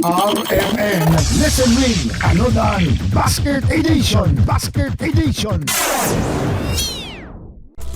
RMN Listen Ring Panudan Basket Edition. Basket Edition.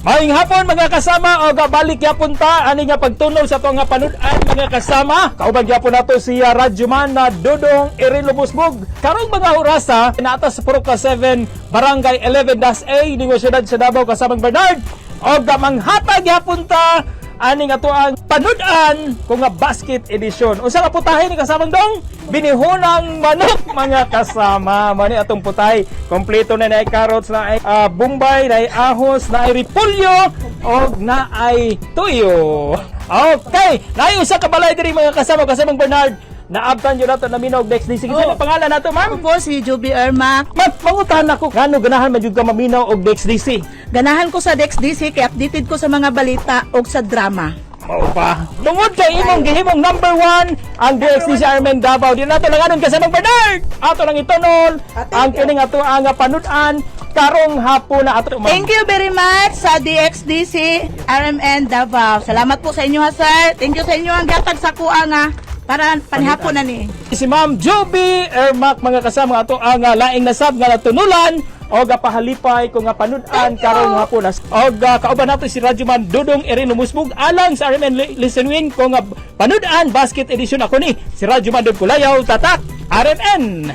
Maayong hapon, mga kasama, o balik gyapon ta ani nga pagtunog sa ato nga panud-an, mga kasama. Kauban gyapon nato si Radyoman na Dudong Erin Lubusbog. Karong mga orasa naa ta sa Purok 7, Barangay 11-A, dinhi siyudad sa Davao, kasamang Bernard, og manghatag gyapon ta aning ato ang panud-an kung nga basket edition. Unsa nga putahe ni, kasamang Dong? Binihunang manok, mga kasama. Mani atong putahe. Kompleto na, naay carrots, naay bombay, naay ahos, naay repolyo og naay tuyo. Okay, naay usa ka balay diri, mga kasama, kasamang Bernard. Naabtan yun nato naminaw next day. Sige, oh. Pangalan nato, ma'am? Ako po si Juby Ermac. Ma'am, mangutahan ako. Ngano ganahan man jud ka maminaw og DXDC? Ganahan ko sa DXDC kay updated ko sa mga balita o sa drama. Mao pa. Tungod kay imong gihimong number one ang DXDC RMN Davao. Di nato lang anon, kasamang Bernard. Ato lang itunol Ah, ang thank you. kining ato ang panud-an karong hapon na ato, ma'am. Thank you very much sa DXDC RMN Davao. Salamat po sa inyo ha, sir. Thank you sa inyo ang gatag sa kuha nga para panihapon na ni. Si Ma'am Joby Ermac, mga kasama, ato ang laing nasab nga natunulan o pahalipay ko nga panud-an karong hapon. Og kauban nato si Radyoman Dudong Erin Lumusbug alang sa RMN Listen Win ko nga panud-an basket edition. Ako ni si Radyoman Dud Kulayaw, Tatak RMN.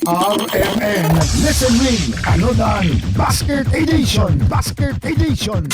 RMN Listen Ring Panudan Basket Edition. Basket Edition.